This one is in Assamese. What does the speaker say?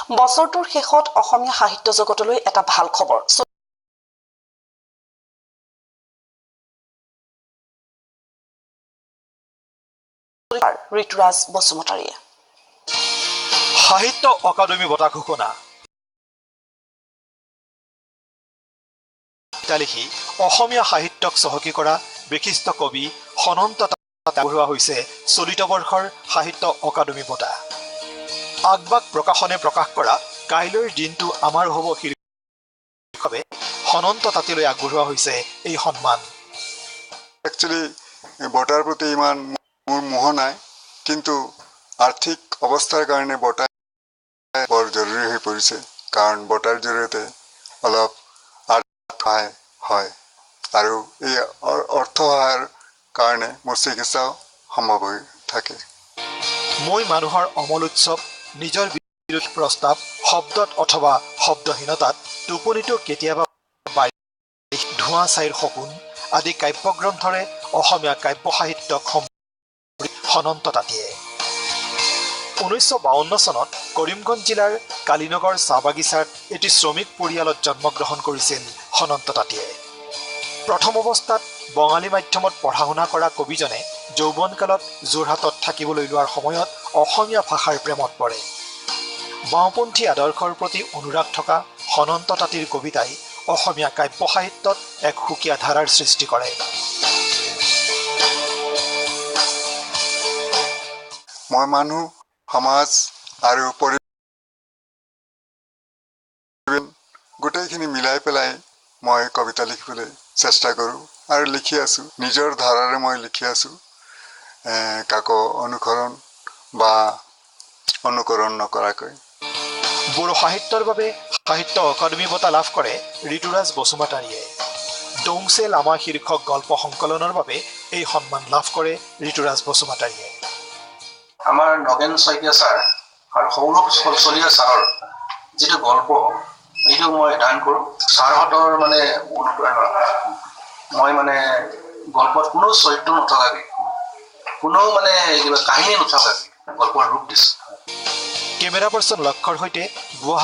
বছৰটোৰ শেষত অসমীয়া সাহিত্য জগতলৈ এটা ভাল খবৰ। ঋতুৰাজ বসুমতাৰীয়ে সাহিত্য অকাডেমি বঁটা ঘোষণা। লিখি অসমীয়া সাহিত্যক চহকী কৰা বিশিষ্ট কবি সনন্ত আগবঢ়োৱা হৈছে চলিত বৰ্ষৰ সাহিত্য অকাডেমি বঁটা। আগবাগ প্ৰকাশনে প্ৰকাশ কৰা কাইলৈৰ দিনটো আমাৰ হ'ব শীৰ্ষকে সনন্ত তাঁতীলৈ আগবঢ়োৱা হৈছে এই সন্মান। একচুৱেলি বঁটাৰ প্ৰতি ইমান মোৰ মোহ নাই, কিন্তু আৰ্থিক অৱস্থাৰ কাৰণে বঁটা বৰ জৰুৰী হৈ পৰিছে। কাৰণ বঁটাৰ জৰিয়তে অলপ আৰ্থিক সহায় হয় আৰু এই অৰ্থ সহায়ৰ কাৰণে মোৰ চিকিৎসাও সম্ভৱ হৈ থাকে। মই মানুহৰ অমল উৎসৱ, নিজৰ বিৰোধী প্ৰস্তাৱ শব্দত অথবা শব্দহীনতাত, টোপনিটো কেতিয়াবা ধোঁৱা ছাইৰ সপোন আদি কাব্যগ্ৰন্থৰে অসমীয়া কাব্য সাহিত্যক সনন্ত তাঁতীয়ে 1952 চনত কৰিমগঞ্জ জিলাৰ কালীনগৰ চাহ বাগিচাত এটি শ্ৰমিক পৰিয়ালত জন্মগ্ৰহণ কৰিছিল সনন্ত তাঁতীয়ে। প্ৰথম অৱস্থাত বঙালী মাধ্যমত পঢ়া শুনা কৰা কবিজনে যৌৱনকালত যোৰহাটত থাকিবলৈ লোৱাৰ সময়ত অসমীয়া ভাষাৰ প্ৰেমত পৰে। বাওঁপন্থী আদৰ্শৰ প্ৰতি অনুৰাগ থকা সনন্ত তাঁতীৰ কবিতাই অসমীয়া কাব্য সাহিত্যত এক সুকীয়া ধাৰাৰ সৃষ্টি কৰে। মই মানুহ, সমাজ আৰু পৰিৱেশ গোটেইখিনি মিলাই পেলাই মই কবিতা লিখিবলৈ চেষ্টা কৰোঁ আৰু লিখি আছোঁ। নিজৰ ধাৰাৰে মই লিখি আছোঁ, কাকো অনুসৰণ বা অনুকৰণ নকৰাকৈ। বড়ো সাহিত্যৰ বাবে সাহিত্য অকাডেমি বঁটা লাভ কৰে ঋতুৰাজ বসুমতাৰীয়ে। দৌংচে লামা শীৰ্ষক গল্প সংকলনৰ বাবে এই সন্মান লাভ কৰে ঋতুৰাজ বসুমতাৰীয়ে। আমাৰ নগেন শইকীয়া ছাৰ আৰু সৌৰভ চলিহা ছাৰৰ যিটো গল্প, এইটো মই অধ্যয়ন কৰোঁ। ছাৰহঁতৰ মানে অনুপ্ৰেৰণা, মই মানে গল্পত কোনো চৰিত্ৰ নথকাকৈ, কোনো মানে কিবা কাহিনী নথকাকৈ গল্পৰ ৰূপ দিছোঁ। কেমেৰা পাৰ্চন লক্ষ্যৰ সৈতে গুৱাহাটী।